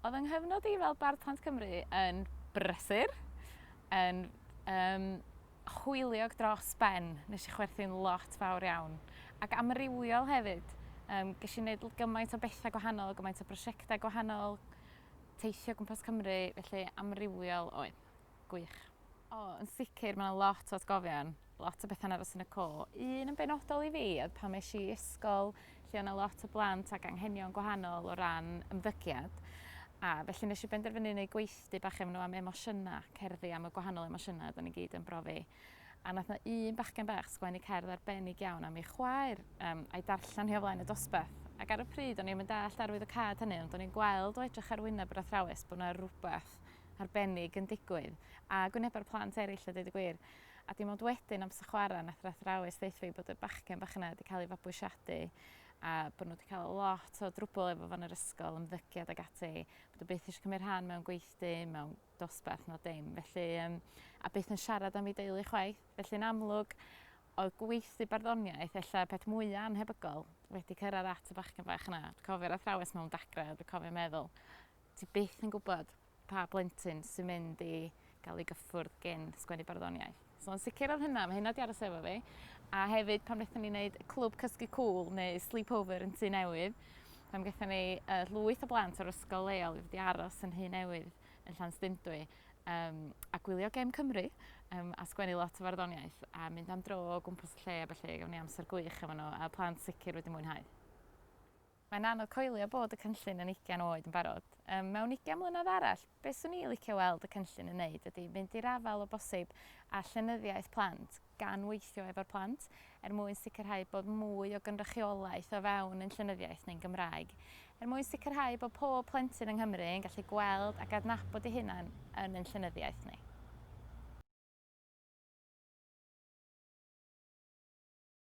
Oedd yng nghyfnod i fel Bardd Plant Cymru yn brysur, yn um, hwyliog dros ben. Nes i chwerthin lot fawr iawn. Ac amrywiol hefyd. Um, ges i wneud gymaint o bethau gwahanol, gymaint o brosiectau gwahanol, teithio gwmpas Cymru, felly amrywiol oedd. Gwych. O, yn sicr, mae 'na lot o atgofion, lot o bethau'n aros yn y co. Un yn benodol i fi oedd pan es i ysgol lle oedd 'na lot o blant ag anghenion gwahanol o ran ymddygiad. A felly nes i benderfynu wneud gweithdy bach efo nhw am emosiynau, cerddi am y gwahanol emosiynau oedden ni gyd yn brofi. A nath 'na un bachgen bach sgwennu cerdd arbennig iawn am ei chwaer, um, a'i darllen hi o flaen y dosbarth. Ac ar y pryd o'n i'm yn dallt arwyddocâd hynny, ond o'n i'n gweld o edrych ar wyneb yr athrawes bod 'na rhywbeth arbennig yn digwydd, a gwyneba'r plant eraill a deud y gwir. A dim ond wedyn amser chwarae nath yr athrawes ddeutha fi bod y bachgen bach yna wedi cael ei fabwysiadu a bod nhw wedi cael lot o drwbl efo fo yn yr ysgol, ymddygiad ac ati, bod o byth eisiau cymryd rhan mewn gweithdy, mewn dosbarth na dim. Felly, um, a byth yn siarad am ei deulu chwaith. Felly yn amlwg, oedd gweithdy barddoniaeth ella y peth mwyaf anhebygol wedi cyrraedd at y bachgen bach yna. Dwi'n cofio'r athrawes mewn dagrau, dwi'n cofio meddwl, ti byth yn gwybod pa blentyn sy'n mynd i gael ei gyffwrdd gen sgwennu barddoniaeth. So yn sicr oedd hynna, mae hynna 'di aros efo fi. A hefyd pan wnaethon ni wneud clwb cysgu cŵl neu sleepover yn Tŷ Newydd, pan gaethon ni uh, lwyth o blant o'r ysgol leol i fod i aros yn Nhŷ Newydd yn Llanstundwy um, a gwylio gêm Cymru um, a sgwennu lot o farddoniaeth a mynd am dro o gwmpas y lle a felly gafon ni amser gwych efo nhw a plant sicr wedi mwynhau. Mae'n anodd coelio bod y cynllun yn ugain oed yn barod. Yym, mewn ugain mlynedd arall, be swn i licio weld y cynllun yn neud ydy mynd i'r afael o bosib â llenyddiaeth plant gan weithio efo'r plant er mwyn sicrhau bod mwy o gynrychiolaeth o fewn ein llenyddiaeth ni'n Gymraeg, er mwyn sicrhau bod pob plentyn yng Nghymru yn gallu gweld ac adnabod eu hunain yn ein llenyddiaeth ni.